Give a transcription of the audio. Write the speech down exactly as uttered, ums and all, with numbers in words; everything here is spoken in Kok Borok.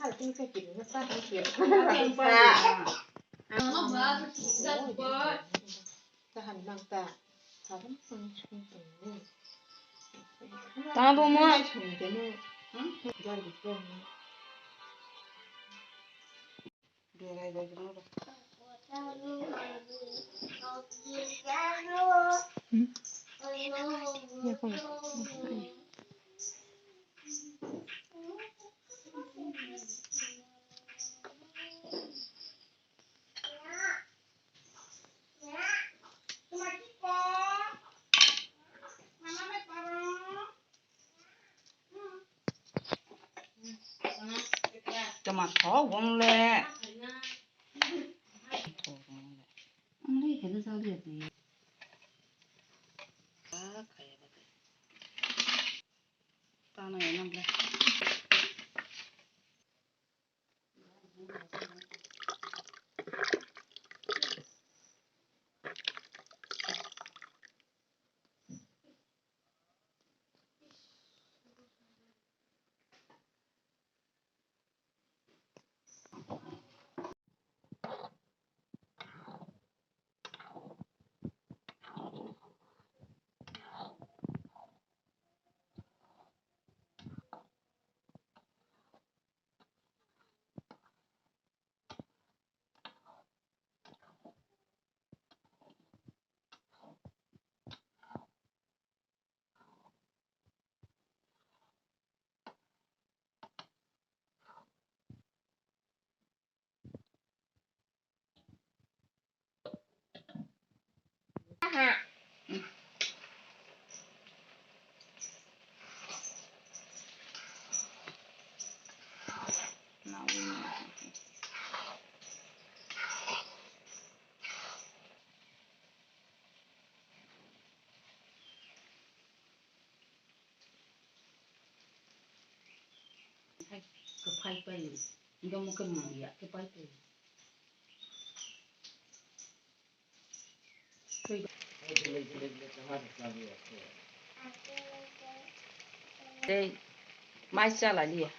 Kaham nang ta. Kaham nang sung tong ni. Ta bo mo. Sung tong ni. Jal di sung. Berai bai gwnang rw. Tama thok bong le. Ang le khe jali ati. Tana ya nang le. Kwphai pai, hwnkhe mokhe mung ya khe pai pai. Tei mai chala liya.